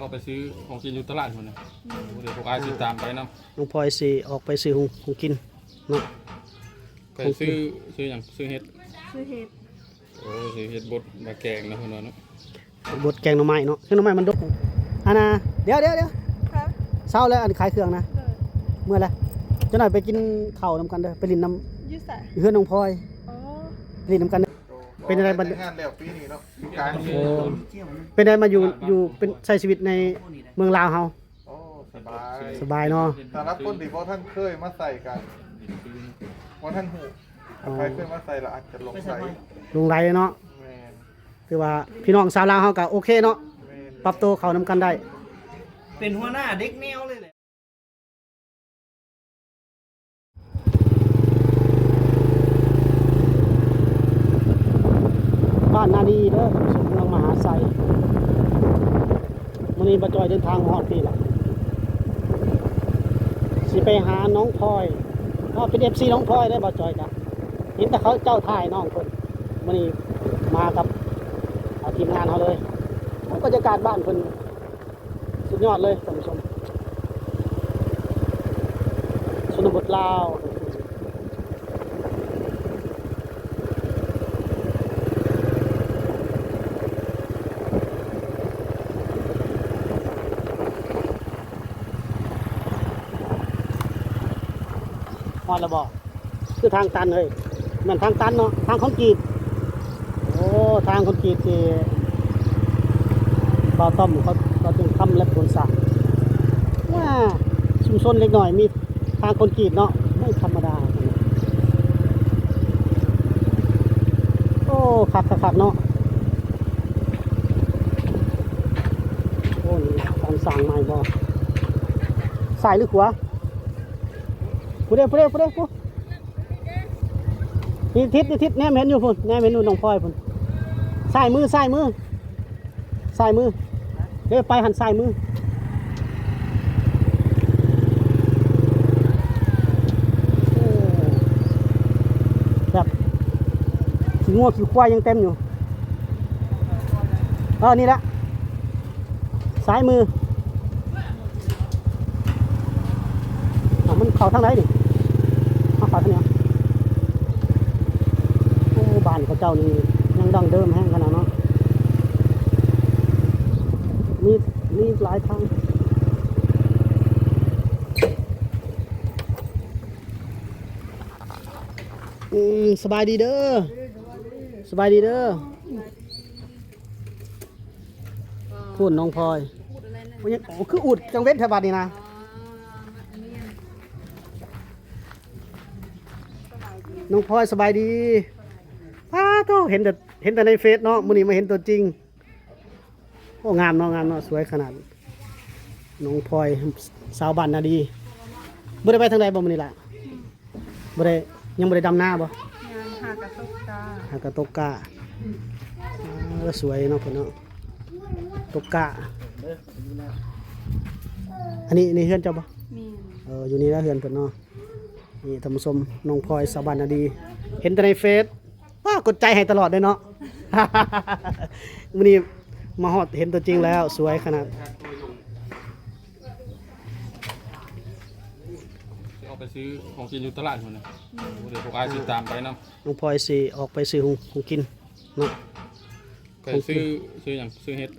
ອອກໄປຊື້ຂອງກິນຢູ່ຕະຫຼາດພຸ້ນນະ. ອືມ ໂອ້ ດຽວພວກອ້າຍຊິຕາມໄປນຳ. ນ້ອງພອຍຊິອອກໄປຊື້ຂອງ ຂອງກິນເນາະ. ໄປຊື້ ຊື້ຫຍັງ? ຊື້ເຫັດ. ຊື້ເຫັດ. ໂອ້ ຊື້ເຫັດບົດມາແກງນະເພິ່ນວ່າເນາະ. ບົດແກງໜໍ່ໄມ້ເນາະ. ແກງໜໍ່ໄມ້ມັນດົກ. ອັນນ່າ ດຽວ ດຽວ ດຽວ. ເຊົ້າແລ້ວ ອັນຂາຍເຄື່ອງນະ. ເມື່ອລະ. ຈັກໜ່ອຍໄປກິນເຂົ້ານຳກັນເດີ ໄປຫຼິ້ນນຳ. ຢູ່ໃສ? ເຮືອນນ້ອງພອຍ. ອໍ ໄປຫຼິ້ນນຳກັນເດີ. ເປັນຈັ່ງໃດບັດນີ້? ແຕ່ງງານແລ້ວປີນີ້ເນາະ ປີກາຍ. ໂອ້ ເປັນໃດມາຢູ່ ຢູ່ ເປັນ ໃຊ້ຊີວິດໃນເມືອງລາວເຮົາ? ໂອ້ ສະບາຍ ສະບາຍເນາະ. ສຳລັບຄົນທີ່ບໍ່ທັນເຄີຍມາໃສ່ກະບໍ່ທັນຮູ້. ອໍ ໃຜເຄີຍມາໃສ່ລະອາດຈະຫຼົງໄຫຼ ຫຼົງໄຫຼເນາະ. ແມ່ນ. ຖືວ່າພີ່ນ້ອງຊາວລາວເຮົາກະໂອເຄເນາະ. ແມ່ນ. ປັບໂຕເຂົ້ານຳກັນໄດ້. ເປັນຫົວໜ້າເດັກແນວເລີຍແຫຼະ. ບ້ານນາດີເດີ ເມືອງມະຫາໄຊ. ມື້ນີ້ບ່າວຈ່ອຍເດີນທາງມາຮອດພີ້ລະ ຊິໄປຫານ້ອງພອຍ. ເພາະເປັນເອັຟຊີນ້ອງພອຍເດ້ ບ່າວຈ່ອຍກະເຫັນແຕ່ເຂົາເຈົ້າຖ່າຍນ້ອງເພິ່ນ. ມື້ນີ້ມາກັບ ເອົາ ທີມງານເຮົາເລີຍ. ໂອ້ ບັນຍາກາດບ້ານເພິ່ນ ສຸດຍອດເລີຍທ່ານຜູ້ຊົມ ຊົນນະບົດລາວ. ຮອດແລ້ວບໍ່? ຄືທາງຕັນເຮີ້ຍ. ແມ່ນທາງຕັນເນາະ ທາງຄອນກຣີດ. ໂອ້ ທາງຄອນກຣີດທີ່ບ່າວຕ້ອມເຂົາ ເຂົາຈຶ່ງທຳແລ້ວໂພນສາ. ວ້າ ຊຸມຊົນເລັກນ້ອຍມີທາງຄອນກຣີດເນາະ ບໍ່ທຳມະດາ. ໂອ້ ຄັກໆໆເນາະ. ໂອ້ ການສ້າງໃໝ່ບໍ່? ຊ້າຍຫຼືຂວາ? ຜູ້ໃດ ຜູ້ໃດ ຜູ້ໃດ ຜູ້ ນີ້ທິດ ນີ້ທິດ ແນມເຫັນຢູ່ພຸ້ນ ແນມເຫັນຢູ່ນ້ອງພອຍພຸ້ນ. ຊ້າຍມື ຊ້າຍມື ຊ້າຍມື ເດ້ ໄປຫັ້ນຊ້າຍມື. ໂອ້ ແບບຂີ້ງົວຂີ້ຄວາຍຍັງເຕັມຢູ່. ເອີ ນີ້ລະ ຊ້າຍມື. ເອົາ ມັນເຂົ້າທາງໃດນີ້? ເອົາ ເຂົ້າທາງນີ້. ໂອ້ ບ້ານເຂົາເຈົ້ານີ້ຍັງດັ້ງເດີມແຮງຂະໜາດເນາະ. ມີ ມີອີກຫຼາຍທາງ. ອືມ ສະບາຍດີເດີ ສະບາຍດີເດີ. ພຸ້ນນ້ອງພອຍ ໂອ້ຍ ໂອ້ ຄືອູດກາງເວັນແທ້ບາດນີ້ນະ. ນ້ອງພອຍ ສະບາຍດີ. ປ້າໂທ້ ເຫັນແຕ່ ເຫັນແຕ່ໃນເຟສເນາະ ມື້ນີ້ມາເຫັນຕົວຈິງ. ໂອ້ ງາມເນາະ ງາມເນາະ ສວຍຂະໜາດ. ນ້ອງພອຍ ສາວບ້ານນາດີ ບໍ່ໄດ້ໄປທາງໃດບໍ່ມື້ນີ້ລະ? ບໍ່ໄດ້ ຍັງບໍ່ໄດ້ດຳນາບໍ່? ຍັງ ຫາກະຕົກກ້າ ຫາກະຕົກກ້າ. ເອີ ສວຍເນາະເພິ່ນເນາະ ຕົກກ້າ. ອັນນີ້ ນີ້ເຮືອນເຈົ້າບໍ່? ແມ່ນ. ເອີ ຢູ່ນີ້ລະເຮືອນເພິ່ນເນາະ. ນີ້ທ່ານຜູ້ຊົມ ນ້ອງພອຍ ສາວບ້ານນາດີ ເຫັນແຕ່ໃນເຟສ ວ້າ ກົດໃຈໃຫ້ຕະຫຼອດເລີຍເນາະ. ມື້ນີ້ມາຮອດເຫັນຕົວຈິງແລ້ວ ສວຍຂະໜາດ. ຊິອອກໄປຊື້ຂອງກິນຢູ່ຕະຫຼາດພຸ້ນນະ. ອືມ ດຽວພວກອ້າຍຊິຕາມໄປນຳ. ນ້ອງພອຍຊິອອກໄປຊື້ຂອງ ຂອງກິນເນາະ. ໄປຊື້ ຊື້ຫຍັງ? ຊື້ເຫັດ.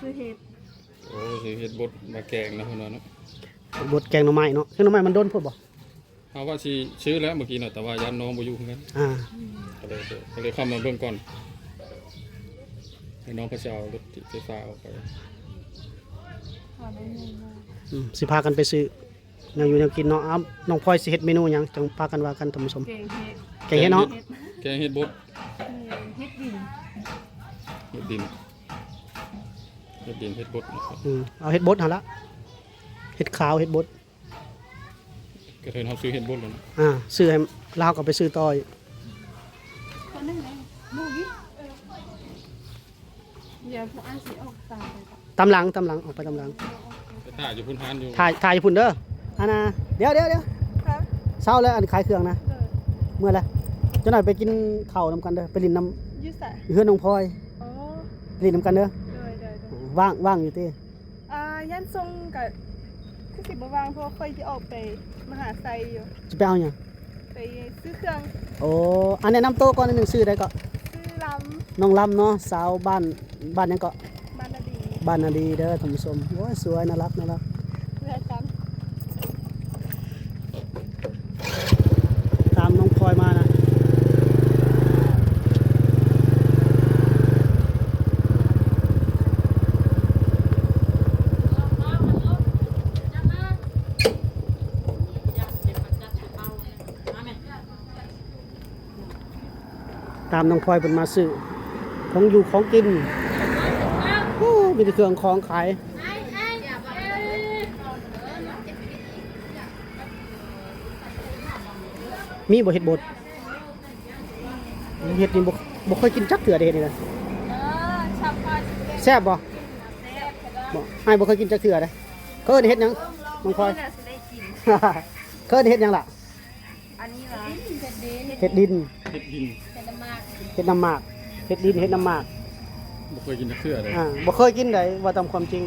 ຊື້ເຫັດ. ໂອ້ ຊື້ເຫັດບົດມາແກງນະເພິ່ນວ່າເນາະ. ບົດແກງໜໍ່ໄມ້ເນາະ. ແກງໜໍ່ໄມ້ມັນດົນໂພດບໍ່? ເຮົາວ່າຊິຊື້ແລ້ວເມື່ອກີ້ນະ ແຕ່ວ່າຢ້ານນ້ອງບໍ່ຢູ່ຄືກັນ. ອ່າ ກໍເລີຍ ກໍເລີຍເຂົ້າມາເບິ່ງກ່ອນ ໃຫ້ນ້ອງເຂົາຊິເອົາລົດໄຟຟ້າອອກໄປ. ອືມ ຊິພາກັນໄປຊື້ແນວຢູ່ແນວກິນເນາະ. ອ້າວ ນ້ອງພອຍຊິເຮັດເມນູຫຍັງ ຈັ່ງພາກັນວ່າກັນທ່ານຜູ້ຊົມ. ແກງເຫັດ ແກງເຫັດເນາະ. ແກງເຫັດບົດ. ເຫັດດິນ ເຫັດດິນ ເຫັດດິນ ເຫັດບົດນະຄັບ. ອືມ ເອົາເຫັດບົດຫັ້ນລະ ເຫັດຂາວ ເຫັດບົດ. ກະເທີນເຮົາຊື້ເຫັດບົດແລ້ວນະ. ອ່າ ຊື້ໃຫ້ລາວກໍໄປຊື້ຕໍ່ອີກ. ຕາມຫຼັງ ຕາມຫຼັງ ອອກໄປຕາມຫຼັງ. ໄປຖ້າຢູ່ພຸ້ນຮ້ານຢູ່ ຖ້າ ຖ້າຢູ່ພຸ້ນເດີ. ອັນນ່າ ດຽວ ດຽວ ດຽວ. ເຊົ້າແລ້ວ ອັນຂາຍເຄື່ອງນະ. ເມື່ອລະ ຈັກໜ້ອຍໄປກິນເຂົ້ານຳກັນເດີ ໄປຫຼິ້ນນຳ. ຢູ່ໃສ? ເຮືອນນ້ອງພອຍ. ອໍ ໄປຫຼິ້ນນຳກັນເດີ. ໂດຍ ໂດຍ ໂດຍ. ວ່າງ ວ່າງຢູ່ຕິ? ອ່າ ອ່າ ຢ້ານສົ່ງກະຄືຊິບໍ່ວ່າງ ເພາະວ່າຂ້ອຍຊິອອກໄປມະຫາໄຊຢູ່. ຈະໄປເອົາຫຍັງ? ໄປຊື້ເຄື່ອງ. ໂອ້ ອັນແນະນຳໂຕກ່ອນໜຶ່ງ ຊື່ໃດເກາະ? ຊື່ລຳ. ນ້ອງລຳເນາະ ສາວບ້ານ ບ້ານຫຍັງເກາະ? ບ້ານນາດີ. ບ້ານນາດີເດີທ່ານຜູ້ຊົມ. ໂອ້ຍ ສວຍ ໜ້າລັກ ໜ້າລັກ. ເພື່ອກັນ. ຕາມນ້ອງພອຍມານະ. ຕາມນ້ອງພອຍເພິ່ນມາຊື້ຂອງຢູ່ຂອງກິນ. ໂອ້ ມີແຕ່ເຄື່ອງຂອງຂາຍ. ມີບໍ່ເຫັດບົດ? ເຫັດນີ້ບໍ່ ບໍ່ເຄີຍກິນຈັກເທື່ອເດ້ ເຫັດນີ້ນະ. ເອີ ແຊບບໍ່? ບໍ່ ອ້າຍບໍ່ເຄີຍກິນຈັກເທື່ອເດ້. ເອີ້ນເຫັດຫຍັງ ນ້ອງພອຍ? ເອີ້ນເຫັດຫຍັງລະ? ອັນນີ້ຫວາ? ເຫັດດິນ. ເຫັດດິນ. ເຫັດນ້ຳໝາກ. ເຫັດນ້ຳໝາກ. ເຫັດດິນ ເຫັດນ້ຳໝາກ. ບໍ່ເຄີຍກິນຈັກເທື່ອເດ້. ອ່າ ບໍ່ເຄີຍກິນໃດ ເວົ້າຕາມຄວາມຈິງ.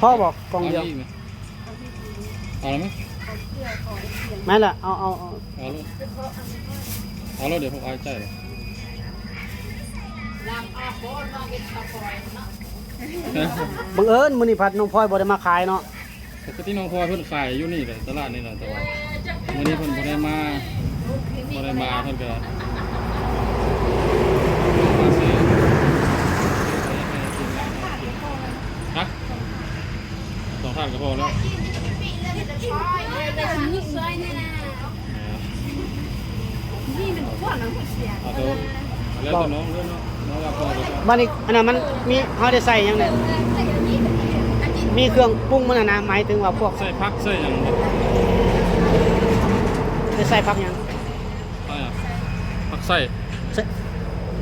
ພໍບໍ່? ກ່ອງດຽວ. ເອົາອີກໄໝ? ເອົາແລ້ວໄໝ? ແມ່ນລະ ເອົາ ເອົາ ເອົາ. ເອົາໂລດ ເອົາໂລດ ດຽວພວກອ້າຍຈ່າຍ. ບັງເອີນມື້ນີ້ພັດນ້ອງພອຍບໍ່ໄດ້ມາຂາຍເນາະ. ປົກກະຕິນ້ອງພອຍເພິ່ນຂາຍຢູ່ນີ້ແຫຼະ ຕະຫຼາດນີ້ແຫຼະ ແຕ່ວ່າມື້ນີ້ເພິ່ນບໍ່ໄດ້ມາ ບໍ່ໄດ້ມາ ເພິ່ນກະມາຊື້. ຮະ? ສອງຖາດກໍພໍແລ້ວ. ເອົາໂຕ ແລ້ວແຕ່ນ້ອງເດີເນາະ ນ້ອງວ່າພໍແລ້ວ. ບາດນີ້ອັນນັ້ນມັນມີ ເຮົາໄດ້ໃສ່ຫຍັງແດ່? ມີເຄື່ອງປຸງມັນຫັ້ນນະ ໝາຍເຖິງວ່າພວກ ໃສ່ຜັກໃສ່ຫຍັງບໍ່? ໄດ້ໃສ່ຜັກຫຍັງ? ຜັກໃສ່ ໃສ່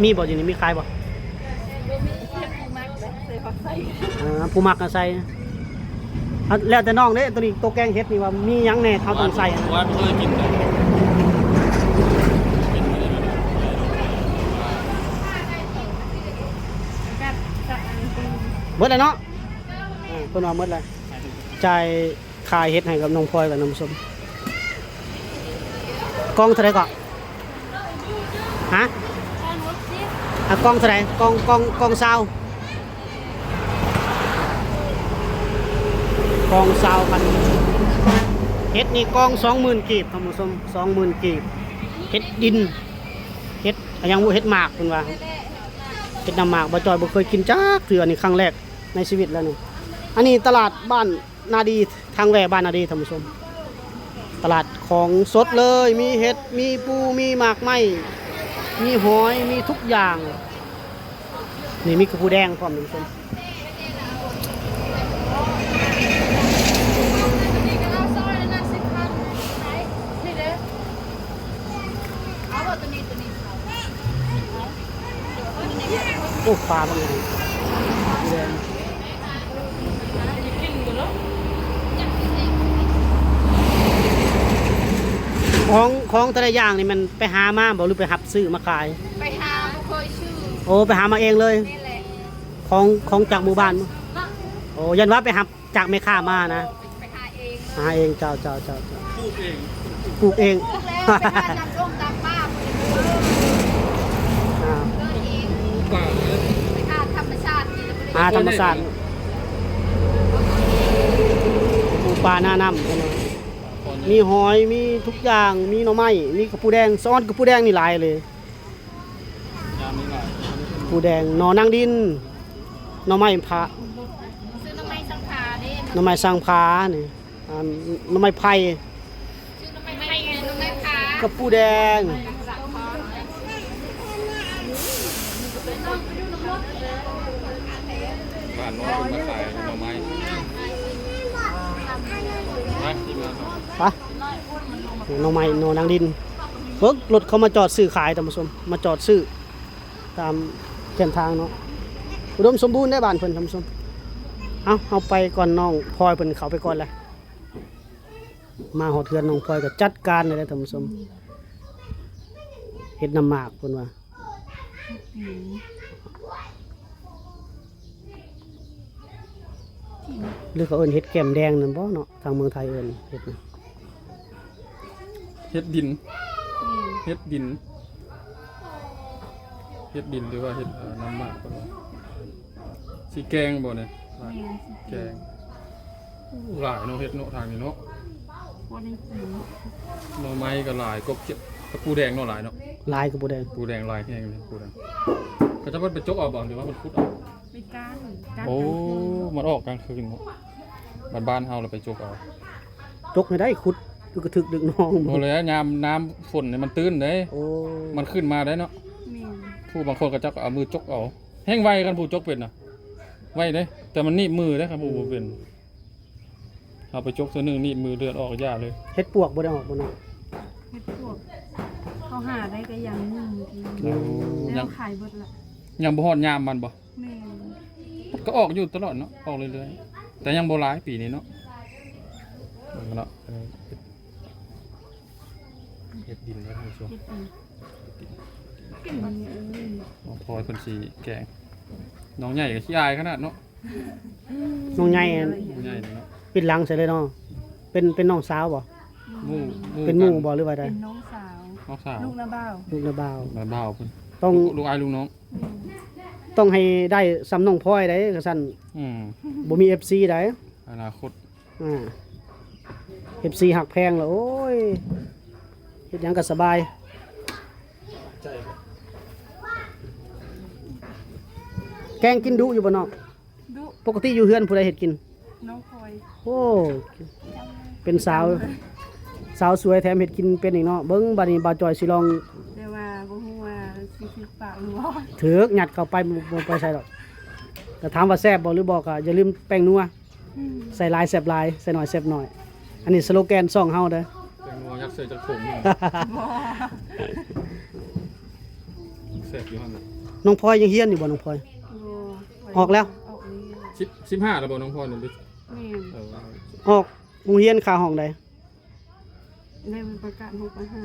ມີບໍ່? ຢູ່ນີ້ມີຂາຍບໍ່? ບໍ່ມີ. ເອີ ຜູ້ມັກກໍໃສ່ ເອົາ ແລ້ວແຕ່ນ້ອງເດ້. ໂຕນີ້ ໂຕແກງເຫັດນີ້ວ່າມີຫຍັງແດ່ ເຮົາຕ້ອງໃສ່. ວ່າບໍ່ເຄີຍກິນເດ້ ກິນມື້ນີ້ກໍໄດ້. ເບິດແລ້ວເນາະ. ເອີ ເພິ່ນວ່າເບິດແລ້ວ ຈ່າຍ ຂາຍເຫັດໃຫ້ກັບນ້ອງພອຍກັນນຳຊົມ. ກ່ອງເທົ່າໃດເກາະ? ຮະ? ອ່າ ກ່ອງເທົ່າໃດ? ກ່ອງ ກ່ອງ ກ່ອງຊາວ ກ່ອງຊາວພັນ. ເຫັດນີ້ກ່ອງສອງໝື່ນກີບທ່ານຜູ້ຊົມ ສອງໝື່ນກີບ. ເຫັດດິນ ເຫັດຫຍັງ ເຫັດໝາກເພິ່ນວ່າ ເຫັດນ້ຳໝາກ. ບ່າວຈ້ອຍບໍ່ເຄີຍກິນຈັກເທື່ອ ນີ້ຄັ້ງແລກໃນຊີວິດແລ້ວນີ້. ອັນນີ້ຕະຫຼາດບ້ານ ນາດີ ທາງແວ່ບ້ານນາດີທ່ານຜູ້ຊົມ. ຕະຫຼາດຂອງສົດເລີຍ ມີເຫັດ ມີປູ ມີໝາກໄມ້ ມີຫອຍ ມີທຸກຢ່າງ. ນີ້ມີກະປູແດງພ້ອມທ່ານຜູ້ຊົມ. ໂອ້ ປາບັກໃຫຍ່. ຂອງ ຂອງແຕ່ລະຢ່າງນີ້ແມ່ນໄປຫາມາບໍ່ ຫຼືໄປຮັບຊື້ມາຂາຍ? ໄປຫາ ບໍ່ເຄີຍຊື້. ໂອ້ ໄປຫາມາເອງເລີຍ. ແມ່ນແຫຼະ. ຂອງ ຂອງຈາກໝູ່ບ້ານ. ເນາະ. ໂອ້ ຢ້ານວ່າໄປຮັບ ຈາກແມ່ຄ້າມານະ. ໄປຫາເອງເລີຍ. ຫາເອງ. ເຈົ້າ ເຈົ້າ ເຈົ້າ ເຈົ້າ. ປູກເອງ. ປູກເອງ. ປູກແລ້ວໄປຫານຳລົງຕາມປ່າພຸ້ນເດີ. ອ່າ ເກີດເອງ. ປ່າເລີຍ. ໄປຫາທຳມະຊາດນີ້ແຫຼະ. ຫາທຳມະຊາດ. ປູກປ່ານານ້ຳ. ມີຫອຍ ມີທຸກຢ່າງ ມີໜໍ່ໄມ້ ມີກະປູແດງ. ສະອອນກະປູແດງນີ້ຫຼາຍເລີຍ. ປູແດງ ໜໍ່ນາງດິນ ໜໍ່ໄມ້ຜາ ໜໍ່ໄມ້ສັງຂາເດ້ ໜໍ່ໄມ້ສັງຂານີ້ ອ່າ ໜໍ່ໄມ້ໄຜ່ ໜໍ່ໄມ້ໄຜ່ ໜໍ່ໄມ້ຜາ ກະປູແດງ. ບ້ານນ້ອງເພິ່ນມາຂາຍໜໍ່ໄມ້ ໄປທີ່ມາ ໄປ. ໜໍ່ໄມ້ ໜໍ່ນາງດິນ. ເບິ່ງລົດເຂົາມາຈອດຊື້ຂາຍທ່ານຜູ້ຊົມ ມາຈອດຊື້ຕາມແຄມທາງເນາະ. ອຸດົມສົມບູນເດ້ບ້ານເພິ່ນທ່ານຜູ້ຊົມ. ເອົາ ເຮົາໄປກ່ອນ ນ້ອງພອຍເພິ່ນເຂົ້າໄປກ່ອນແລ້ວ. ມາຮອດເຮືອນນ້ອງພອຍກໍຈັດການເລີຍເດ້ທ່ານຜູ້ຊົມ. ເຫັດນ້ຳໝາກເພິ່ນວ່າ ອືມ ຫຼືເຂົາເອີ້ນເຫັດແກ້ມແດງນັ້ນບໍ່ເນາະ? ທາງເມືອງໄທເອີ້ນເຫັດ ເຫັດດິນ ແມ່ນ ເຫັດດິນ ເຫັດດິນ ຫຼືວ່າເຫັດ ເອີ ນ້ຳໝາກ ເພິ່ນວ່າ ຊິແກງບໍ່ນີ້? ແມ່ນ ຊິແກງ ແກງ ໂອ້ ຫຼາຍເນາະ ເຫັດເນາະ ທາງນີ້ເນາະ ບໍ່ໄດ້ກິນ ໜໍ່ໄມ້ກໍຫຼາຍ ກົບເຂືອ ກະປູແດງເນາະ ຫຼາຍເນາະ ຫຼາຍ ກະປູແດງ ປູແດງຫຼາຍແຮງເລີຍ ປູແດງ ເຂົາເຈົ້າເພິ່ນໄປຈົກເອົາບໍ່ ຫຼືວ່າເພິ່ນຂຸດເອົາ? ໄປກ້ານ ກ້ານ ໂອ້ ກາງຄືນ ມັນອອກກາງຄືນເນາະ ບ້ານເຮົາລະໄປຈົກເອົາ ຈົກໃຫ້ໄດ້ ຂຸດຢູ່ກະຖືກດຶກໜອງ ບໍ່ແລ້ວ ຍາມນ້ຳຝົນນີ້ມັນຕື້ນເດ້ ໂອ້ ມັນຂຶ້ນມາໄດ້ເນາະ ແມ່ນ ຜູ້ບາງຄົນເຂົາເຈົ້າກໍເອົາມືຈົກເອົາ ແຮ່ງໄວ ຄັນຜູ້ຈົກເປັນນະ ໄວເດ້ ແຕ່ມັນໜີບມືເດ້ ຄັນຜູ້ບໍ່ເປັນ ອືມ ເຮົາໄປຈົກເທື່ອໜຶ່ງໜີບມືເລືອດອອກຢ່າເລີຍ ເຫັດປວກບໍ່ໄດ້ອອກບໍ່ນ້ອງ? ເຫັດປວກ ເຂົາຫາໄດ້ກໍຢ່າງໜຶ່ງ ໂອ້ ແລ້ວຂາຍເບິດລະ ຍັງບໍ່ຮອດຍາມມັນບໍ່? ແມ່ນ ມັນກໍອອກຢູ່ຕະຫຼອດເນາະ ອອກເລື້ອຍໆ ແຕ່ຍັງບໍ່ຫຼາຍປີນີ້ເນາະ ເບິ່ງເນາະ ເອີ ເຫັດ ເຫັດດິນເດ້ທ່ານຜູ້ຊົມ ເຫັດດິນ ເຫັດດິນ ກິນມັນນີ້ ເອີ ນ້ອງພອຍເພິ່ນຊິແກງ ນ້ອງໃຫຍ່ກໍຂີ້ອາຍຂະໜາດເນາະ ນ້ອງໃຫຍ່ ນ້ອງໃຫຍ່ເນາະ ປິດຫຼັງໃສ່ເລີຍເນາະ ເປັນ ເປັນນ້ອງສາວບໍ່? ໝູ່ ໝູ່ ເປັນໝູ່ບໍ່ ຫຼືວ່າໃດ? ເປັນນ້ອງສາວ ນ້ອງສາວ ລູກນ້າບ່າວ ລູກນ້າບ່າວ ນ້າບ່າວເພິ່ນ ຕ້ອງ ລູກ ລູກອ້າຍລູກນ້ອງ ແມ່ນ ຕ້ອງໃຫ້ໄດ້ສ່ຳນ້ອງພອຍໃດ ຄັນຊັ້ນ ອືມ ບໍ່ມີເອັບຊີໃດ ອະນາຄົດ ອ່າ ເອັບຊີຮັກແພງລະ ໂອ້ຍ ເຮັດຫຍັງກໍສະບາຍ ແກງກິນດຸຢູ່ບໍ່ນ້ອງ? ດຸ ປົກກະຕິຢູ່ເຮືອນຜູ້ໃດເຮັດກິນ? ນ້ອງພອຍ ໂອ້ ເປັນສາວ ສາວສວຍແຖມເຮັດກິນເປັນອີກເນາະ ເບິ່ງບາດນີ້ບ່າວຈ່ອຍຊິລອງ ແຕ່ວ່າບໍ່ຮູ້ວ່າຊິຖືກປາກຫຼືບໍ່ ຖືກ ຍັດເຂົ້າໄປ ບໍ່ ບໍ່ໄປໃສດອກ ແຕ່ຖາມວ່າແຊບບໍ່ຫຼືບໍ່ ກໍຢ່າລືມແປ້ງນົວ ອືມ ໃສ່ຫຼາຍແຊບຫຼາຍ ໃສ່ໜ້ອຍແຊບໜ້ອຍ ອັນນີ້ສະໂລແກນຊ່ອງເຮົາເດີ ແປ້ງນົວຍັດໃສ່ຈັກຖົງໜຶ່ງ ບໍ່ ແຊບຢູ່ຫັ້ນນະ ນ້ອງພອຍຍັງຮຽນຢູ່ບໍ່ ນ້ອງພອຍ? ບໍ່ ອອກແລ້ວ ອອກແລ້ວ ສິບ ສິບຫ້າແລ້ວບໍ່ນ້ອງພອຍ? ແມ່ນ ເອີ ອອກໂຮງຮຽນຄ່າຫ້ອງໃດ? ໄດ້ປະກາດຫ້ອງ ປ.ຫ້າ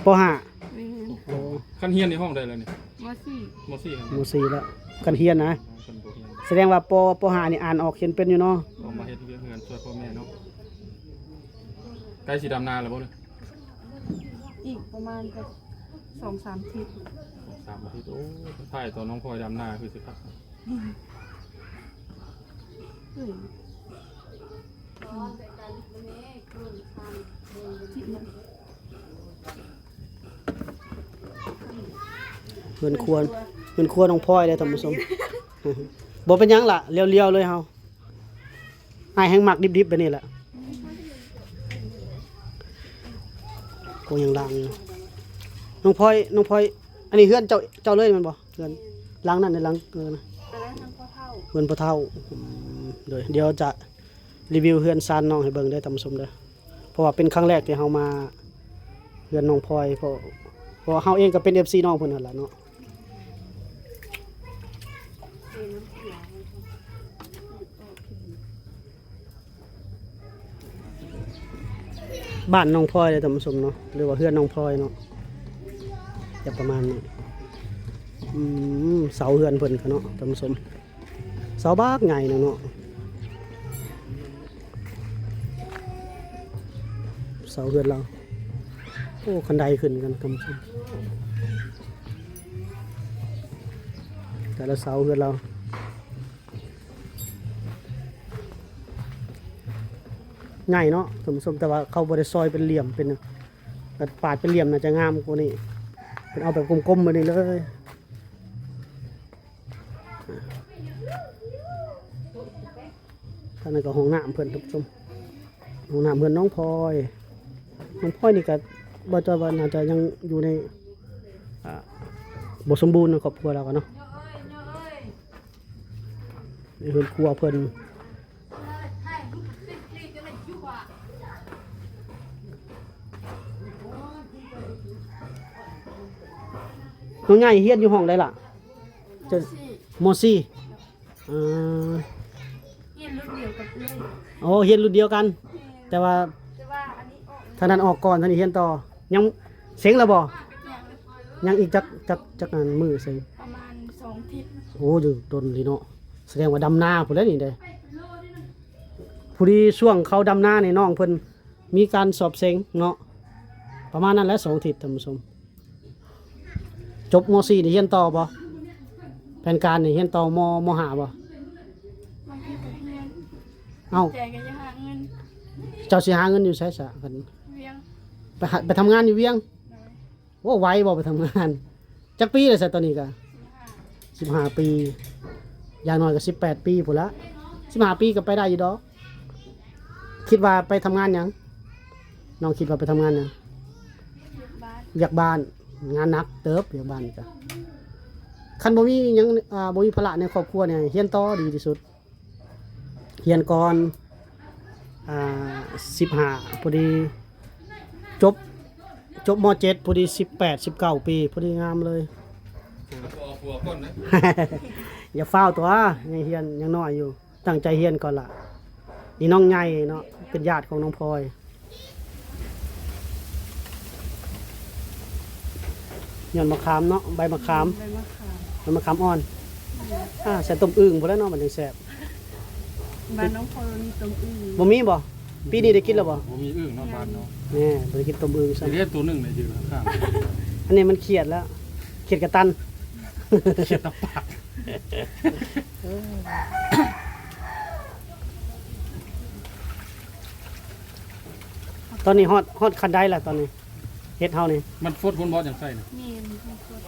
ປ.ຫ້າ ແມ່ນ ໂອ້ ຄັນຮຽນໃນຫ້ອງໃດແລ້ວນີ້? ມໍສີ່ ມໍສີ່ ມໍສີ່ແລ້ວ ຄັນຮຽນນະ ຄັນບໍ່ຮຽນ ສະແດງວ່າ ປ. ປ.ຫ້າ ນີ້ອ່ານອອກຂຽນເປັນຢູ່ເນາະ ອອກມາເຮັດວຽກເຮືອນຊ່ວຍພໍ່ແມ່ເນາະ ໃກ້ຊິດຳນາແລ້ວບໍ່ນີ້? ອີກປະມານຈັກສອງສາມທິດ ສອງສາມອາທິດ ໂອ້ ຖ່າຍຕອນນ້ອງພອຍດຳນາຄືຊິຄັກ ເອີ ເຮືອນຄົວ ເຮືອນຄົວນ້ອງພອຍເດ້ທ່ານຜູ້ຊົມ ບໍ່ເປັນຫຍັງລະ ລຽວໆເລີຍເຮົາ ອ້າຍແຮ່ງມັກດິບໆແບບນີ້ແຫຼະ ໂອ້ ຍັງລ້າງຢູ່ ນ້ອງພອຍ ນ້ອງພອຍ ອັນນີ້ເຮືອນເຈົ້າ ເຈົ້າເລີຍແມ່ນບໍ່? ເຮືອນຫຼັງນັ້ນ ຫຼັງ ເອີ ນະ ອັນນັ້ນເຮືອນພໍ່ເຖົ້າ ເຮືອນພໍ່ເຖົ້າ ອືມ ໂດຍ ດຽວຈະ ຣີວິວເຮືອນຊານນ້ອງໃຫ້ເບິ່ງເດີທ່ານຜູ້ຊົມເດີ ເພາະວ່າເປັນຄັ້ງແລກທີ່ເຮົາມາເຮືອນນ້ອງພອຍ ເພາະ ເພາະວ່າເຮົາເອງກໍເປັນເອັບຊີນ້ອງເພິ່ນຫັ້ນລະເນາະ ບ້ານນ້ອງພອຍເດີທ່ານຜູ້ຊົມເນາະ ຫຼືວ່າເຮືອນນ້ອງພອຍເນາະ ຈະປະມານນີ້ ອືມ ເສົາເຮືອນເພິ່ນກະເນາະທ່ານຜູ້ຊົມ ເສົາບັກໃຫຍ່ເນາະ ເສົາເຮືອນລາວ ໂອ້ ຄັນໄດຂຶ້ນກັນທ່ານຜູ້ຊົມ ແຕ່ລະເສົາເຮືອນລາວ ໃຫຍ່ເນາະທ່ານຜູ້ຊົມ ແຕ່ວ່າເຂົາບໍ່ໄດ້ຊອຍເປັນຫຼ່ຽມ ເປັນ ປາດເປັນຫຼ່ຽມໜ້າຈະງາມກວ່ານີ້ ເພິ່ນເອົາແບບກົມໆແບບນີ້ເລີຍ ທາງນັ້ນກໍຫ້ອງນ້ຳເພິ່ນທ່ານຜູ້ຊົມ ຫ້ອງນ້ຳເຮືອນນ້ອງພອຍ ນ້ອງພອຍນີ້ກໍ ບ່າວຈ້ອຍວ່າໜ້າຈະຍັງຢູ່ໃນ ອ່າ ບໍ່ສົມບູນໃນຄອບຄົວລາວກໍເນາະ ໃນເຮືອນຄົວເພິ່ນ ນ້ອງໃຫຍ່ຮຽນຢູ່ຫ້ອງໃດລະ? ມ.ສີ່ ມ.ສີ່ ອ່າ ຮຽນລຸ້ນດຽວກັບເອື້ອຍ ໂອ້ ຮຽນລຸ້ນດຽວກັນ ແຕ່ວ່າ ແຕ່ວ່າອັນນີ້ອອກ ທາງນັ້ນອອກກ່ອນ ທາງນີ້ຮຽນຕໍ່ ຍັງ ເສັງແລ້ວບໍ່? ຍັງ ຍັງອີກຈັກ ຈັກ ຈັກອັນມື້ໃສ່? ປະມານສອງທິດ. ໂອ້ ຢູ່ດົນເລີຍເນາະ. ສະແດງວ່າດຳນາພຸ້ນແຫຼະນີ້ເດ້. ພໍດີຊ່ວງເຂົາດຳນານີ້ ນ້ອງເພິ່ນມີການສອບເສັງເນາະ. ປະມານນັ້ນແຫຼະ ສອງທິດ ທ່ານຜູ້ຊົມ. ຈົບ ມໍສີ່ ນີ້ຮຽນຕໍ່ບໍ່? ແຜນການນີ້ຮຽນຕໍ່ ມໍ ມໍຫ້າບໍ່? ບາງທີກໍຮຽນ. ເອົ້າ ແຈກໍຢາກຫາເງິນ. ເຈົ້າຊິຫາເງິນຢູ່ໃສຊະ? ຄັນ ວຽງ. ໄປຫາ ໄປທຳງານຢູ່ວຽງ? ໂດຍ. ໂອ້ ໄວບໍ່ໄປທຳງານ? ຈັກປີແລ້ວຊະຕອນນີ້ກະ? ສິບຫ້າ ສິບຫ້າປີ. ຢ່າງໜ້ອຍກໍສິບແປດປີພຸ້ນລະ. ສິບຫ້າປີກໍໄປໄດ້ຢູ່ດອກ. ຄິດວ່າໄປທຳງານຫຍັງ? ນ້ອງຄິດວ່າໄປທຳງານຫຍັງ? ວຽກບ້ານ. ວຽກບ້ານ. ງານໜັກເຕີບວຽກບ້ານນີ້ກະ. ຄັນບໍ່ມີຫຍັງ ອ່າ ບໍ່ມີພາລະໃນຄອບຄົວນີ້ ຮຽນຕໍ່ດີທີ່ສຸດ. ຮຽນກ່ອນ ອ່າ ສິບຫ້າ ພໍດີຈົບ ຈົບ ມໍເຈັດ ພໍດີ ສິບແປດ ສິບເກົ້າປີ ພໍດີງາມເລີຍ. ບໍ່ເອົາຜົວກ່ອນເດ້. ຢ່າຟ້າວຕົວະ ຍັງຮຽນ ຍັງນ້ອຍຢູ່. ຕັ້ງໃຈຮຽນກ່ອນລະ. ນີ້ນ້ອງໃຫຍ່ເນາະ ເປັນຍາດຂອງນ້ອງພອຍ. ຍອດມະຂາມເນາະ ໃບມະຂາມ ໃບມະຂາມ ໃບມະຂາມອ່ອນ. ອືມ ອ່າ ໃສ່ຕົ້ມອຶ່ງພຸ້ນແຫຼະເນາະ ມັນຈັ່ງແຊບ. ບ້ານນ້ອງພອຍມີຕົ້ມອຶ່ງ. ບໍ່ມີບໍ່? ປີນີ້ໄດ້ກິນແລ້ວບໍ່? ບໍ່ມີອຶ່ງເນາະ ຍັງ ບ້ານເຮົາ. ແນ່ ບໍ່ໄດ້ກິນຕົ້ມອຶ່ງຊ້ຳ. ເດ້ ໂຕໜຶ່ງໄດ້ຢູ່ຂ້າງໆ. ອັນນີ້ມັນຂຽດແລ້ວ ຂຽດກະຕັນ ຂຽດຕາປາກ. ເອີ ຕອນນີ້ຮອດ ຮອດຂັ້ນໃດລະຕອນນີ້? ເຮັດເຮົານີ້ ມັນຟົດພຸ້ນບໍ່ຈັ່ງໃສ່ນະ? ແມ່ນ ມັນຟົດ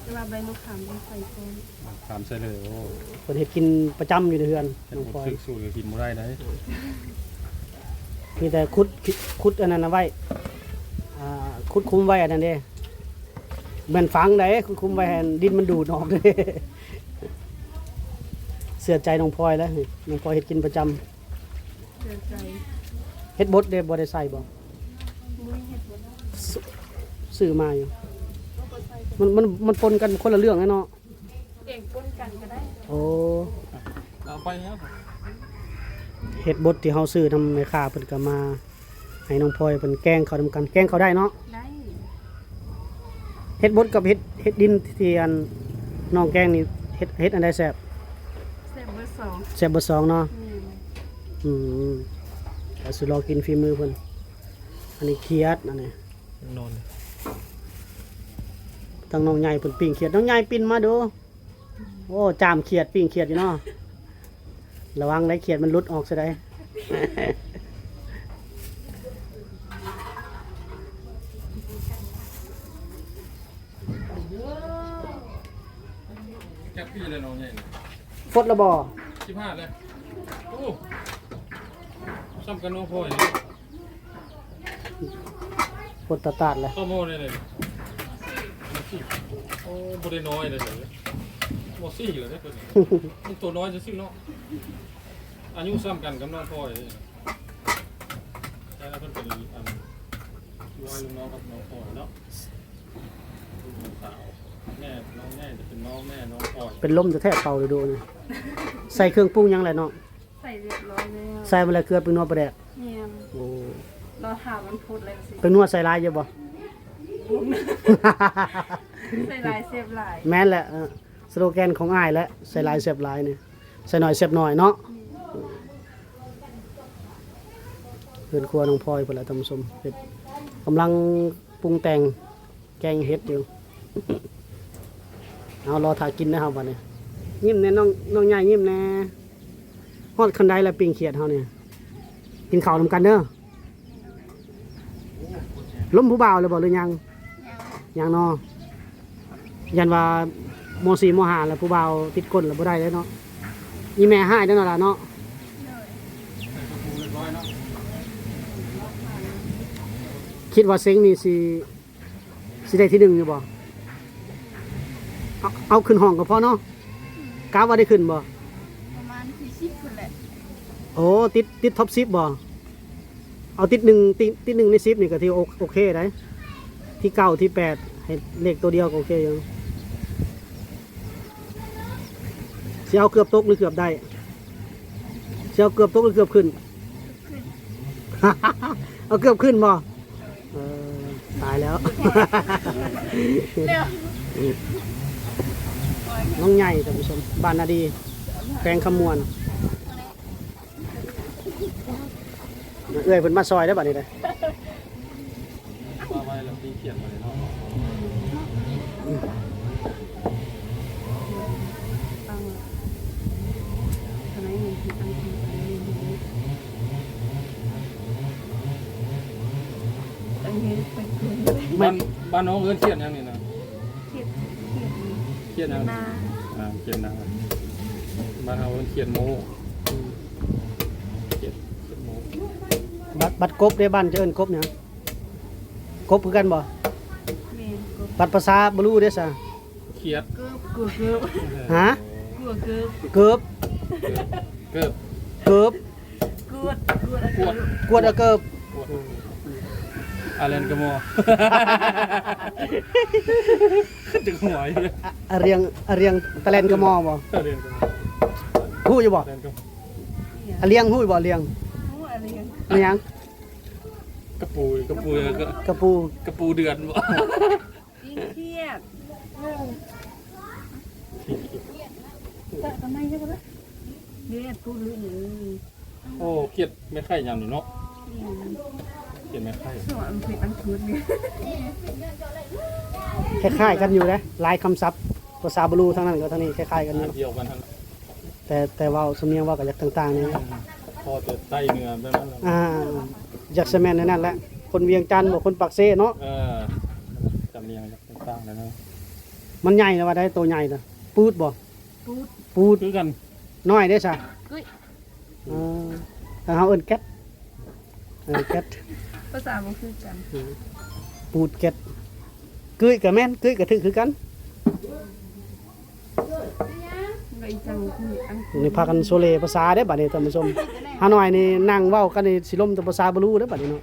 ແຕ່ວ່າໃບມະຂາມຕ້ອງໃສ່ກ່ອນ. ມະຂາມໃສ່ເລີຍ. ໂອ້ ເພິ່ນເຮັດກິນປະຈຳຢູ່ໃນເຮືອນ ເຮັດ ນ້ອງພອຍ ຖືກສູດກໍກິນບໍ່ໄດ້ໃດ໋. ມີແຕ່ຂຸດ ຂຸດອັນນັ້ນນະໄວ້ ອ່າ ຂຸດຂຸມໄວ້ອັນນັ້ນເດ້. ແມ່ນຝັງໃດ໋ ຂຸດຂຸມໄວ້ໃຫ້ດິນມັນດູດອອກເດ້. ເຊື່ອໃຈນ້ອງພອຍແລ້ວ ນ້ອງພອຍເຮັດກິນປະຈຳ. ເຊື່ອໃຈ. ເຫັດບົດເດ້ ບໍ່ໄດ້ໃສ່ບໍ່? ບໍ່ມີເຫັດບົດ. ຊື້ ຊື້ມາຢູ່. ມັນ ມັນ ມັນປົນກັນຄົນລະເລື່ອງເນາະ. ແກງປົນກັນກໍໄດ້. ໂອ້ ເອົາໄປແລ້ວ. ເຫັດບົດທີ່ເຮົາຊື້ນຳແມ່ຄ້າເພິ່ນກໍມາໃຫ້ນ້ອງພອຍເພິ່ນແກງເຂົ້ານຳກັນ. ແກງເຂົ້າໄດ້ເນາະ? ໄດ້. ເຫັດບົດກັບເຫັດ ເຫັດດິນທີ່ອັນນ້ອງແກງນີ້ ເຫັດ ເຫັດອັນໃດແຊບ? ແຊບເບີສອງ. ແຊບເບີສອງເນາະ? ແມ່ນ. ອືມ ກໍຊິລໍກິນຝີມືເພິ່ນ. ອັນນີ້ຂຽດ ອັນນີ້ນອນ. ທາງນ້ອງໃຫຍ່ເພິ່ນປີ້ງຂຽດ. ນ້ອງໃຫຍ່ປິ່ນມາດູ. ໂອ້ ຈາມຂຽດ ປີ້ງຂຽດຢູ່ເນາະ. ລະວັງໄດ໋ ຂຽດມັນຫຼຸດອອກຊະໄດ໋. ຈັກປີແລ້ວນ້ອງໃຫຍ່? ຟົດລະບໍ່? ສິບຫ້າແລ້ວ. ໂອ້ ສ່ຳກັບນ້ອງພອຍ. ປົດຕາດໆ ແຫຼະ. ເຂົ້າມໍໄດ້ເລີຍ. ມໍສີ່. ໂອ້ ບໍ່ໄດ້ນ້ອຍເລີຍ. ມໍສີ່ແລ້ວເດ້ ເພິ່ນນີ້. ມັນໂຕນ້ອຍຊື່ໆ ເນາະ. ອາຍຸສ່ຳກັນກັບນ້ອງພອຍ. ແຕ່ລະເພິ່ນເປັນ ອັນ ລູກອ້າຍລູກນ້ອງກັບນ້ອງພອຍເນາະ. ລູກນ້ອງສາວ. ແມ່ນ້ອງໃຫຍ່ຈະເປັນນ້ອງແມ່ນ້ອງພອຍ. ເປັນລົມແທ້ໆ ເປົ່າດູໆ ນີ້. ໃສ່ເຄື່ອງປຸງຫຍັງແຫຼະເນາະ? ໃສ່ຮຽບຮ້ອຍແລ້ວ. ໃສ່ໝົດແລ້ວ ເກືອ ແປ້ງນົວ ປາແດກ. ແມ່ນ. ໂອ້ ລໍຖ້າວັນພຸດແລ້ວຊິ. ແປ້ງນົວໃສ່ຫຼາຍຢູ່ບໍ່? ບໍ່. ໃສ່ຫຼາຍແຊບຫຼາຍ. ແມ່ນແຫຼະ ເອີ ສະໂລແກນຂອງອ້າຍແຫຼະ ໃສ່ຫຼາຍແຊບຫຼາຍນີ້ ໃສ່ໜ້ອຍແຊບໜ້ອຍເນາະ. ແມ່ນ. ເຮືອນຄົວນ້ອງພອຍພຸ້ນແຫຼະທ່ານຜູ້ຊົມ ເຮັດ ກຳລັງປຸງແຕ່ງ ແກງເຫັດຢູ່. ເອົາ ລໍຖ້າກິນເດີເຮົາບັດນີ້. ຍິ້ມແດ່ນ້ອງ ນ້ອງໃຫຍ່ ຍິ້ມແດ່. ຮອດຂັ້ນໃດລະປີ້ງຂຽດເຮົານີ້? ກິນເຂົ້ານຳກັນເດີ. ລົມຜູ້ບ່າວແລ້ວບໍ່ ຫຼືຍັງ? ຍັງ. ຍັງເນາະ. ຢ້ານວ່າ ມໍສີ່ ມໍຫ້າ ແລ້ວຜູ້ບ່າວຕິດກົ້ນແລ້ວບໍ່ໄດ້ເດ້ເນາະ. ອີ່ແມ່ຮ້າຍເດ້ເນາະຫຼາເນາະ. ໂດຍ. ຄິດວ່າເສັງນີ້ຊິ ຊິໄດ້ທີໜຶ່ງຢູ່ບໍ່? ເອົາ ເອົາຂຶ້ນຫ້ອງກໍພໍເນາະ. ກະວ່າໄດ້ຂຶ້ນບໍ່? ປະມານທີສິບພຸ້ນແຫຼະ. ໂອ້ ຕິດ ຕິດທັອບສິບບໍ່? ເອົາຕິດໜຶ່ງ ຕິດ ຕິດໜຶ່ງໃນສິບນີ້ກໍຖືໂອ ໂອເຄໄດ໋. ທີເກົ້າ ທີແປດ ໃຫ້ເລກໂຕດຽວກໍໂອເຄຢູ່. ຊິເອົາເກືອບຕົກ ຫຼືເກືອບໄດ້? ຊິເອົາເກືອບຕົກ ຫຼືເກືອບຂຶ້ນ? ເອົາເກືອບຂຶ້ນບໍ່? ເອີ ຕາຍແລ້ວ. ແລ້ວ ນ້ອງໃຫຍ່ ທ່ານຜູ້ຊົມ ບ້ານນາດີ ແຂວງຄຳມ່ວນ. ເອື້ອຍເພິ່ນມາຊ່ອຍໄດ້ບັດນີ້ເດ້. ວ່າໄວ້ແລ້ວຕີຂຽດມາເລີຍເນາະ. ບ້ານ ບ້ານນ້ອງເອີ້ນຂຽດຫຍັງນີ້ນະ? ຂຽດ ຂຽດ ຂຽດຫຍັງ? ນາ ອ່າ ຂຽດນາ. ບ້ານເຮົາເອີ້ນຂຽດໂມ້. ຂຽດ ຂຽດໂມ້. ບັດ ບັດກົບເດ້ ບ້ານເຈົ້າເອີ້ນກົບຫຍັງ? ກົບຄືກັນບໍ່? ແມ່ນ ກົບ. ບັດພາສາບລູເດ້ຊະ? ຂຽດ. ເກີບ ກົວເກີບ. ຮະ? ກົວເກີບ. ເກີບ. ເກີບ ເກີບ. ກວດ ກວດ ກວດ ກວດເອົາເກີບ. ກວດ ອາແລນກະມໍ. ຈະຫົວຢູ່ເດ້. ອາ ອາລຽງ ອາລຽງຕະແລນກະມໍບໍ່? ອາແລນກະມໍ. ຮູ້ຢູ່ບໍ່? ອາແລນກະມໍ. ອາລຽງຮູ້ຢູ່ບໍ່? ອາລຽງ. ຮູ້ອາລຽງ. ແມ່ນຫຍັງ? ກະປູ ກະປູ ກະ ກະປູ ກະປູເດືອນບໍ່? ຕີນຂຽດ. ເຮັດ ປູດ ລຸຍ. ໂອ້ ຂຽດແມ່ໄຂ່ຍາມນີ້ເນາະ. ແມ່ນ ຂຽດແມ່ໄຂ່. ສ່ວນ ອັນຂຽດ ອັນຂຽດນີ້ ຄ້າຍໆກັນຢູ່ເດ້ ຫຼາຍຄຳສັບ ພາສາບລູທາງນັ້ນກັບທາງນີ້ຄ້າຍໆກັນຢູ່ ດຽວກັນທັງ ແຕ່ ແຕ່ເວົ້າ ສຳນຽງເວົ້າກໍຢາກຕ່າງໆແດ່. ພໍແຕ່ໃຕ້ເໜືອແບບນັ້ນແຫຼະ. ອ່າ ຢາກສະແມ່ນແນວນັ້ນແຫຼະ ຄົນວຽງຈັນບໍ່ ຄົນປາກເຊເນາະ. ເອີ ສຳນຽງຢາກຕ່າງໆແດ່ເນາະ. ມັນໃຫຍ່ລະວ່າໄດ້ ໂຕໃຫຍ່ນະ. ປູດບໍ່? ປູດ ປູດ ຄືກັນ. ນ້ອຍເດ້ຊະ? ກຸ້ຍ. ເອີ ທາງເຮົາເອີ້ນແກັດ ເອີ ແກັດ ພາສາບໍ່ຄືກັນ. ເອີ ປູດແກັດ ກຸ້ຍກໍແມ່ນ ກຸ້ຍກໍຖືກຄືກັນ. ນີ້ພາກັນໂຊເລພາສາເດ້ບັດນີ້ທ່ານຜູ້ຊົມ. ຫາໜ້ອຍນີ້ນັ່ງເວົ້າກັນນີ້ຊິລົມແຕ່ພາສາບລູເດ້ບັດນີ້ເນາະ.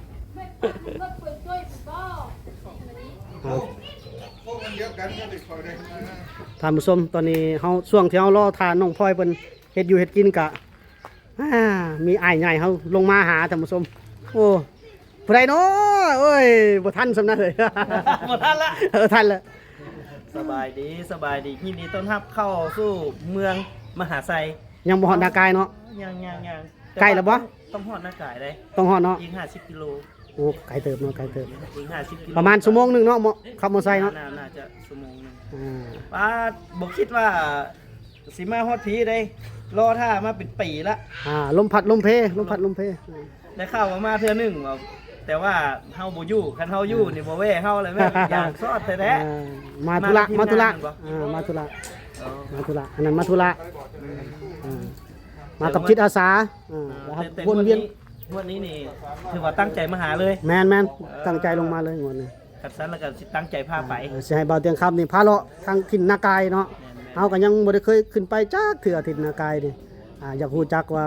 ເອົາ ທ່ານຜູ້ຊົມ ຕອນນີ້ເຮົາ ຊ່ວງທີ່ເຮົາລໍຖ້ານ້ອງພອຍເພິ່ນເຮັດຢູ່ເຮັດກິນກະ ອ່າ ມີອ້າຍໃຫຍ່ເຮົາລົງມາຫາທ່ານຜູ້ຊົມ. ໂອ້ ຜູ້ໃດເນາະ? ໂອ້ຍ ບໍ່ທັນສ່ຳນັ້ນເລີຍ. ບໍ່ທັນລະ. ເອີ ທັນລະ. ສະບາຍດີ ສະບາຍດີ ຍິນດີຕ້ອນຮັບເຂົ້າສູ່ເມືອງມະຫາໄຊ. ຍັງບໍ່ຮອດນາກາຍເນາະ? ຍັງ ຍັງ ຍັງ. ໃກ້ແລ້ວບໍ່? ຕ້ອງຮອດນາກາຍເດ້. ຕ້ອງຮອດເນາະ? ອີກຫ້າສິບກິໂລ. ໂອ້ ໄກເຕີບເນາະ ໄກເຕີບ. ອີກຫ້າສິບກິໂລ. ປະມານຊົ່ວໂມງໜຶ່ງເນາະ ເນາະ ຂັບມໍໄຊເນາະ? ໜ້າ ໜ້າຈະຊົ່ວໂມງໜຶ່ງ. ອ່າ ປ້າດ ບໍ່ຄິດວ່າ ຊິມາຮອດພີ້ເດ້ ລໍຖ້າມາເປັນປີລະ. ອ່າ ລົມພັດລົມເພ ລົມພັດລົມເພ. ໄດ້ຂ່າວວ່າມາເທື່ອໜຶ່ງວ່າ ແຕ່ວ່າເຮົາບໍ່ຢູ່ ຄັນເຮົາຢູ່ນີ້ບໍ່ແວ່ເຮົາເລີຍແມ່ນ. ຢາກຊອດແທ້ໆ. ອ່າ ມາທຸລະ ມາທຸລະ. ອ່າ ມາທຸລະ. ອໍ ມາທຸລະ ອັນນັ້ນມາທຸລະ. ອືມ ອ່າ ມາກັບຈິດອາສາ. ອ່າ ແຕ່ ແຕ່ ແຕ່ ແລ້ວ ແຕ່ ວົນວຽນ ງວດນີ້ ງວດນີ້ນີ້ ຖືວ່າຕັ້ງໃຈມາຫາເລີຍ. ແມ່ນໆ. ເອີ ຕັ້ງໃຈລົງມາເລີຍງວດນີ້. ຄັນຊັ້ນແລ້ວກໍຊິຕັ້ງໃຈພາໄປ. ເອີ ຊິໃຫ້ບ່າວຕຽງຄຳນີ້ພາເລາະທາງຖິ່ນນາກາຍເນາະ. ແມ່ນໆ. ເຮົາກໍຍັງບໍ່ໄດ້ເຄີຍຂຶ້ນໄປຈັກເທື່ອ ຖິ່ນນາກາຍນີ້. ອ່າ ຢາກຮູ້ຈັກວ່າ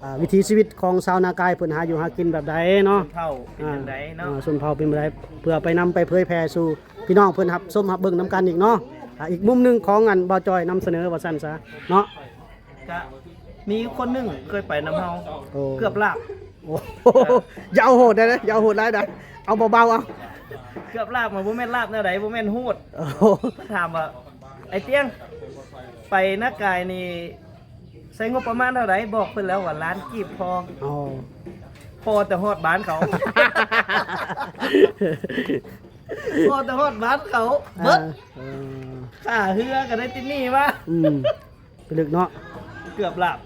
ອ່າ ວິຖີຊີວິດຂອງຊາວນາກາຍເພິ່ນຫາຢູ່ຫາກິນແບບໃດເນາະ. ຊົນເຜົ່າເປັນຈັ່ງໃດເນາະ. ອ່າ ຊົນເຜົ່າເປັນແບບໃດ ເພື່ອໄປນຳໄປເຜີຍແຜ່ສູ່ພີ່ນ້ອງເພິ່ນຮັບຊົມຮັບເບິ່ງນຳກັນອີກເນາະ. ອ່າ ອີກມຸມໜຶ່ງຂອງອັນບ່າວຈອຍນຳສະເໜີວ່າຊັ້ນຊະເນາະ. ກະມີຄົນໜຶ່ງເຄີຍໄປນຳເຮົາ. ໂອ້ ເກືອບລາບ. ໂອ້ ຢ່າເອົາໂຫດໄດ້ນະ ຢ່າເອົາໂຫດຫຼາຍນະ ເອົາເບົາໆເອົາ. ເກືອບລາບ ມັນບໍ່ແມ່ນລາບແນວໃດ ບໍ່ແມ່ນໂຫດ. ໂອ້ ເພິ່ນຖາມວ່າ ໄອ້ຕຽງ ໄປນາກາຍນີ້ ໃຊ້ງົບປະມານເທົ່າໃດ? ບອກເພິ່ນແລ້ວວ່າລ້ານກີບພໍ. ອໍ ພໍແຕ່ຮອດບ້ານເຂົາ ພໍແຕ່ຮອດບ້ານເຂົາເບິດ. ເອີ ເອີ ຄ່າເຮືອກໍໄດ້ຕິດໜີ້ມາ. ອືມ ໄປເລິກເນາະ ເກືອບຫຼາບ.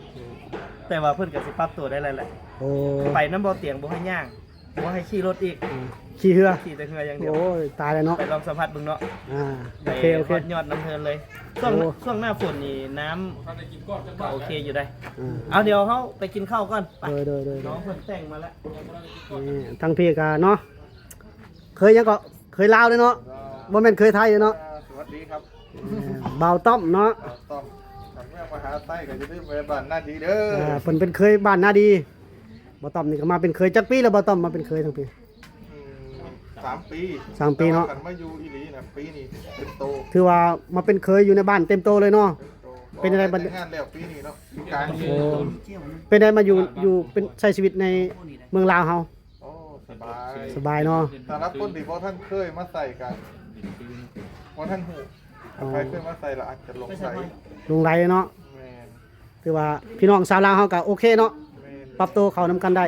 ແຕ່ວ່າເພິ່ນກໍຊິປັບຕົວໄດ້ແລ້ວແຫຼະ. ໂອ້ ໄປນຳບໍ່ຕຽງ ບໍ່ໃຫ້ຍ່າງ ບໍ່ໃຫ້ຂີ່ລົດອີກ. ອືມ ຂີ່ເຮືອ ຂີ່ແຕ່ເຮືອຢ່າງດຽວ. ໂອ້ຍ ຕາຍແລ້ວເນາະ. ໄປລອງສຳຜັດເບິ່ງເນາະ. ອ່າ ໄປ ໂອເຄ ໂອເຄ ຮອດຍອດນ້ຳເທີນເລີຍ. ຊ່ວງ ໂອ້ ຊ່ວງໜ້າຝົນນີ້ນ້ຳກໍໂອເຄຢູ່ໄດ໋. ອ່າ ເອົາ ດຽວເຮົາໄປກິນເຂົ້າກ່ອນ. ໄປ ໂດຍ ໂດຍ ໂດຍ ນ້ອງເພິ່ນແຕ່ງມາແລ້ວ. ນີ້ ທາງພີ້ກໍເນາະ ເຄີຍຫຍັງເກາະ? ເຄີຍລາວເດ້ເນາະ ບໍ່ແມ່ນເຄີຍໄທເດ້ເນາະ. ອ່າ ສະຫວັດດີຄັບ ເອີ ບ່າວຕ້ອມເນາະ ບ່າວຕ້ອມ. ຄັນເມືອງມະຫາໄຊກໍຢ່າລືມແວະບ້ານນາດີເດີ. ອ່າ ເພິ່ນເປັນເຄີຍບ້ານນາດີ. ບ່າວຕ້ອມນີ້ກໍມາເປັນເຄີຍຈັກປີແລ້ວ? ບ່າວຕ້ອມມາເປັນເຄີຍທັງປີ ອືມ ສາມປີ ສາມປີເນາະ. ແຕ່ວ່າຄັນມາຢູ່ອີ່ຫຼີນະ ປີນີ້ເຕັມໂຕ ຖືວ່າມາເປັນເຄີຍຢູ່ໃນບ້ານເຕັມໂຕເລີຍເນາະ. ເຕັມໂຕ ເປັນຈັ່ງໃດບັດນີ້? ແຕ່ງງານແລ້ວປີນີ້ເນາະ ປີກາຍ. ໂອ້ ເປັນໃດມາຢູ່ ຢູ່ເປັນ ໃຊ້ຊີວິດໃນເມືອງລາວເຮົາ? ໂອ້ ສະບາຍ ສະບາຍເນາະ. ສຳລັບຄົນທີ່ບໍ່ທັນເຄີຍມາໃສ່ກໍບໍ່ທັນຮູ້ ຖ້າໃຜເຄີຍມາໃສ່ແລ້ວອາດຈະຫຼົງໄຫຼ ຫຼົງໄຫຼເນາະ. ແມ່ນ ຖືວ່າພີ່ນ້ອງຊາວລາວເຮົາກໍໂອເຄເນາະ ແມ່ນ ປັບໂຕເຂົ້ານຳກັນໄດ້.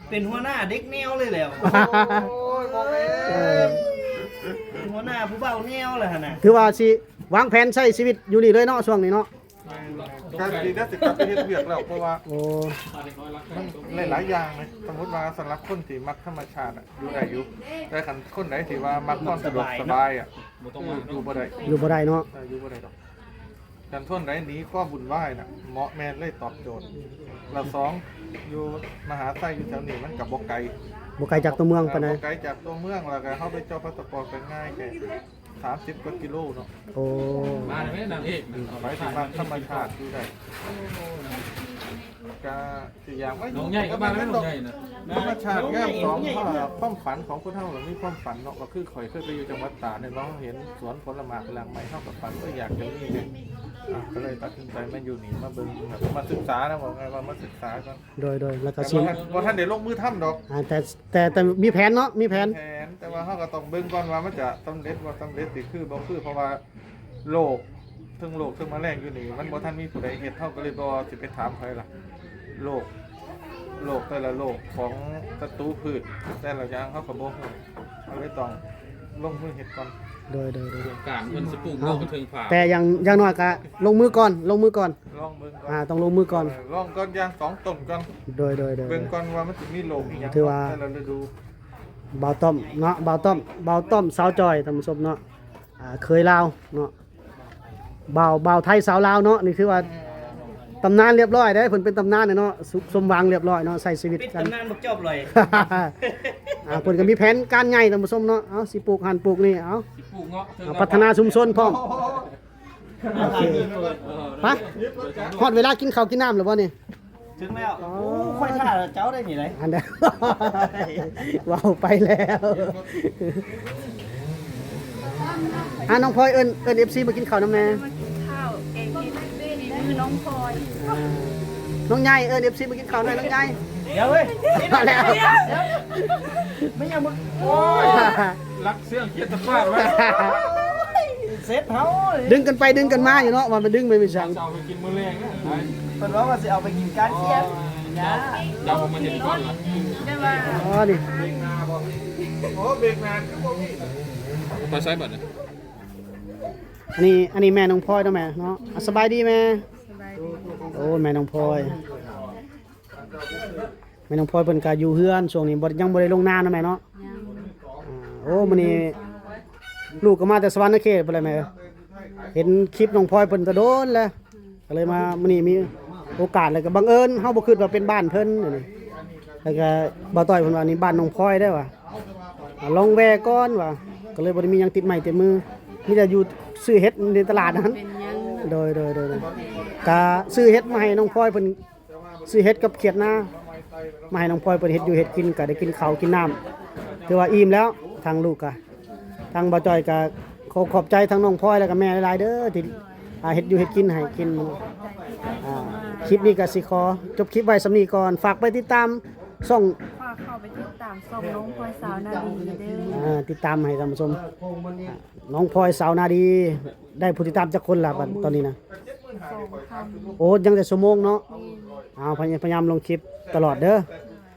ເປັນຫົວໜ້າເດັກແນວເລີຍແຫຼະ. ໂອ້ຍ ບໍ່ແມ່ນ ເອີ ເປັນຫົວໜ້າຜູ້ບ່າວແນວແລ້ວຫັ້ນນະ. ຖືວ່າຊິວາງແຜນໃຊ້ຊີວິດຢູ່ນີ້ເລີຍເນາະ ຊ່ວງນີ້ເນາະ. ແມ່ນ ກະຊິໄດ້ ຊິກັບໄປເຮັດວຽກແລ້ວ ເພາະວ່າ ໂອ້ ມັນຫຼາຍໆຢ່າງເລີຍ. ສົມມຸດວ່າສຳລັບຄົນທີ່ມັກທຳມະຊາດອະ ຢູ່ໄດ້ຢູ່ ແຕ່ຄັນຄົນໃດທີ່ວ່າມັກຄວາມສະດວກສະບາຍອະ ຢູ່ ຢູ່ບໍ່ໄດ້ ຢູ່ບໍ່ໄດ້ເນາະ. ເອີ ຢູ່ບໍ່ໄດ້ດອກ. ຄັນຄົນໃດໜີຄວາມວຸ່ນວາຍນະ ເໝາະແມ່ນເລີຍ ຕອບໂຈດ. ລະສອງ ຢູ່ມະຫາໄຊ ຢູ່ແຖວນີ້ມັນກໍບໍ່ໄກ ບໍ່ໄກຈາກຕົວເມືອງປານໃດ ບໍ່ໄກຈາກຕົວເມືອງ ແລ້ວກໍເຮົາໄປເຈາະພາສປອດກໍງ່າຍ ແຄ່ສາມສິບກວ່າກິໂລເນາະ. ໂອ້ ມາແລ້ວນາງເອກນະ ໄປທີ່ມັກທຳມະຊາດຢູ່ໄດ້ ກະ ຊິຢາກໄວ້ ນ້ອງໃຫຍ່ກໍມາແລ້ວ ນ້ອງໃຫຍ່ນະ. ທຳມະຊາດງາມສອງ ຄວາມຝັນຂອງຄົນເຮົາ ມີຄວາມຝັນເນາະ. ກໍຄືຂ້ອຍເຄີຍໄປຢູ່ຈັງຫວັດຕາກແມ່ນບໍ່ ເຮົາເຫັນສວນຜົນລະໝາກລາກໄມ້ ເຮົາກໍຝັນວ່າຢາກຈະມີ ກໍເລີຍຕັດສິນໃຈມາຢູ່ນີ້ ມາເບິ່ງ ມາສຶກສານະ ເວົ້າງ່າຍວ່າມາສຶກສາກ່ອນ. ໂດຍໆ ແລ້ວກໍ ແຕ່ ຊິ ບໍ່ທັນ ບໍ່ທັນໄດ້ລົງມືທຳດອກ ອ່າ ແຕ່ ແຕ່ ແຕ່ມີແຜນເນາະ ມີແຜນ ມີແຜນ ແຕ່ວ່າເຮົາກໍຕ້ອງເບິ່ງກ່ອນວ່າມັນຈະສຳເລັດບໍ່ສຳເລັດ ຊິຄືບໍ່ຄື ເພາະວ່າໂລກ ເທິງໂລກເທິງມະແລງຢູ່ນີ້ ມັນບໍ່ທັນມີຜູ້ໃດເຮັດ ເຮົາກໍເລີຍບໍ່ຊິໄປຖາມໃຜລະ. ໂລກ ໂລກແຕ່ລະໂລກຂອງສັດຕູພືດ ແຕ່ລະຢ່າງເຮົາກໍບໍ່ຮູ້ ເຮົາເລີຍຕ້ອງລົງມືເຮັດກ່ອນ. ໂດຍໆໆ ໂຄງການເພິ່ນຊິປູກເນາະ ເທິງຜາ ແຕ່ຢ່າງ ຢ່າງໜ້ອຍກໍລົງມືກ່ອນ ລົງມືກ່ອນ ລອງເບິ່ງກ່ອນ ອ່າ ຕ້ອງລົງມືກ່ອນ ເອີ ລອງກ່ອນຢ່າງສອງຕົ້ນກ່ອນ. ໂດຍໆໆ ເບິ່ງກ່ອນວ່າມັນຊິມີໂລກອີ່ຫຍັງ ຖືວ່າ ໃນແຕ່ລະລະດູ. ບ່າວຕ້ອມເນາະ ບ່າວຕ້ອມ ບ່າວຕ້ອມສາວຈອຍ ທ່ານຜູ້ຊົມເນາະ ອ່າ ເຂີຍລາວເນາະ ບ່າວ ບ່າວໄທສາວລາວເນາະ. ນີ້ຄືວ່າຕຳນານລຽບລ້ອຍເດ້ ເພິ່ນເປັນຕຳນານແລ້ວເນາະ ສົມ ສົມຫວັງລຽບລ້ອຍເນາະ ໃຊ້ຊີວິດ ເປັນ ກັນ ຕຳນານບັກຈອບລອຍ. ອ່າ ເພິ່ນກໍມີແຜນການໃຫຍ່ ທ່ານຜູ້ຊົມເນາະ ເອົາ ຊິປູກຫັ້ນປູກນີ້ ເອົາ ຊິປູກເງາະ ເອົາ ເທິງ ພັດທະນາຊຸມຊົນພ້ອມ. ໂອເຄ ໄປ ຮອດເວລາກິນເຂົ້າກິນນ້ຳແລ້ວບໍ່ນີ້? ເຖິງແລ້ວ. ໂອ້ ໂອ້ ຂ້ອຍຖ້າເຈົ້າໄດ້ນີ້ໄດ໋ ອັນໃດ ເວົ້າໄປແລ້ວ. ອ່າ ນ້ອງພອຍ ເອີ້ນ ເອີ້ນເອັຟຊີມາກິນເຂົ້ານຳແດ່. ມາກິນເຂົ້າ ແກງເຫັດ ເປັນມື້ນ້ອງພອຍ. ອ່າ ນ້ອງໃຫຍ່ ເອີ້ນເອັຟຊີມາກິນເຂົ້າໜ່ອຍ ນ້ອງໃຫຍ່. ດຽວເວີຍ ມາແລ້ວ ແມ່ນຫຍັງມຶງ ໂອ້ຍ ລັກເຊື່ອງຄຽດຕະປາດໄວ້ ເສັດເຮົາ ດຶງກັນໄປດຶງກັນມາຢູ່ເນາະ ວ່າມັນດຶງໄປເປັນຫຍັງ. ເອົາໄປກິນມື້ແລງນະ ເພິ່ນວ່າວ່າຊິເອົາໄປກິນການຄຽດ. ເຈົ້າ ເຈົ້າບໍ່ມາເຮັດກ່ອນລະ ແຕ່ວ່າ ອໍ ນີ້ ໂອ້ ເບກນາຄືບໍ່ມີ ໄປໃສບັດນີ້? ອັນນີ້ ອັນນີ້ແມ່ນ້ອງພອຍເນາະແມ່ເນາະ. ອ່າ ສະບາຍດີແມ່. ສະບາຍດີ. ໂອ້ ແມ່ນ້ອງພອຍ ແມ່ນ້ອງພອຍເພິ່ນກະຢູ່ເຮືອນ ຊ່ວງນີ້ບໍ່ ຍັງບໍ່ໄດ້ລົງນາເນາະແມ່ເນາະ. ຍັງ. ອ່າ ໂອ້ ມື້ນີ້ລູກກໍມາແຕ່ສະຫວັນນະເຂດພຸ້ນແຫຼະແມ່. ເຫັນຄລິບນ້ອງພອຍເພິ່ນແຕ່ດົນແລ້ວ ກໍເລີຍມາ ມື້ນີ້ມີໂອກາດ ແລ້ວກໍບັງເອີນ ເຮົາບໍ່ຄິດວ່າເປັນບ້ານເພິ່ນ ອັນນີ້ ແລ້ວກໍບ່າວຕ້ອຍເພິ່ນວ່າ ນີ້ບ້ານນ້ອງພອຍເດ້ວ່າ ອ່າ ລອງແວ່ກ່ອນວ່າ ກໍເລີຍບໍ່ໄດ້ມີຫຍັງຕິດໄມ້ຕິດມື ມີແຕ່ຢູ່ຊື້ເຫັດໃນຕະຫຼາດນັ້ນ. ເປັນຫຍັງ? ໂດຍໆໆ ກະຊື້ເຫັດມາໃຫ້ນ້ອງພອຍເພິ່ນ ຊື້ເຫັດກັບຂຽດນາມາໃຫ້ນ້ອງພອຍເພິ່ນເຮັດຢູ່ເຮັດກິນ ກໍໄດ້ກິນເຂົ້າກິນນ້ຳ ຖືວ່າອີ່ມແລ້ວ. ທາງລູກກະ ທາງບ່າວຈ້ອຍກະຂໍຂອບໃຈທາງນ້ອງພອຍ ແລ້ວກະແມ່ຫຼາຍໆເດີ ທີ່ ອ່າ ເຮັດຢູ່ເຮັດກິນໃຫ້ກິນ. ອ່າ ຄລິບນີ້ກະຊິຂໍຈົບຄລິບໄວ້ສ່ຳນີ້ກ່ອນ. ຝາກໄປຕິດຕາມຊ່ອງ ຝາກເຂົ້າໄປຕິດຕາມຊ່ອງນ້ອງພອຍສາວນາດີເດີ. ອ່າ ຕິດຕາມໃຫ້ທ່ານຜູ້ຊົມ ອ່າ ນ້ອງພອຍສາວນາດີ ໄດ້ຜູ້ຕິດຕາມຈັກຄົນລະບັດຕອນນີ້ນະ? ສອງພັນ. ໂອ້ ຍັງແຕ່ຊົ່ວໂມງເນາະ. ແມ່ນ. ເອົາ ພະຍາ ພະຍາຍາມລົງຄລິບຕະຫຼອດເດີ.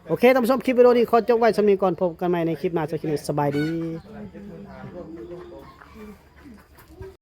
ໂອເຄ ທ່ານຜູ້ຊົມ ຄລິບວິດີໂອນີ້ຂໍຈົບໄວ້ສ່ຳນີ້ກ່ອນ. ພົບກັນໃໝ່ໃນຄລິບໜ້າ. ສຳລັບຄລິບນີ້ ສະບາຍດີ.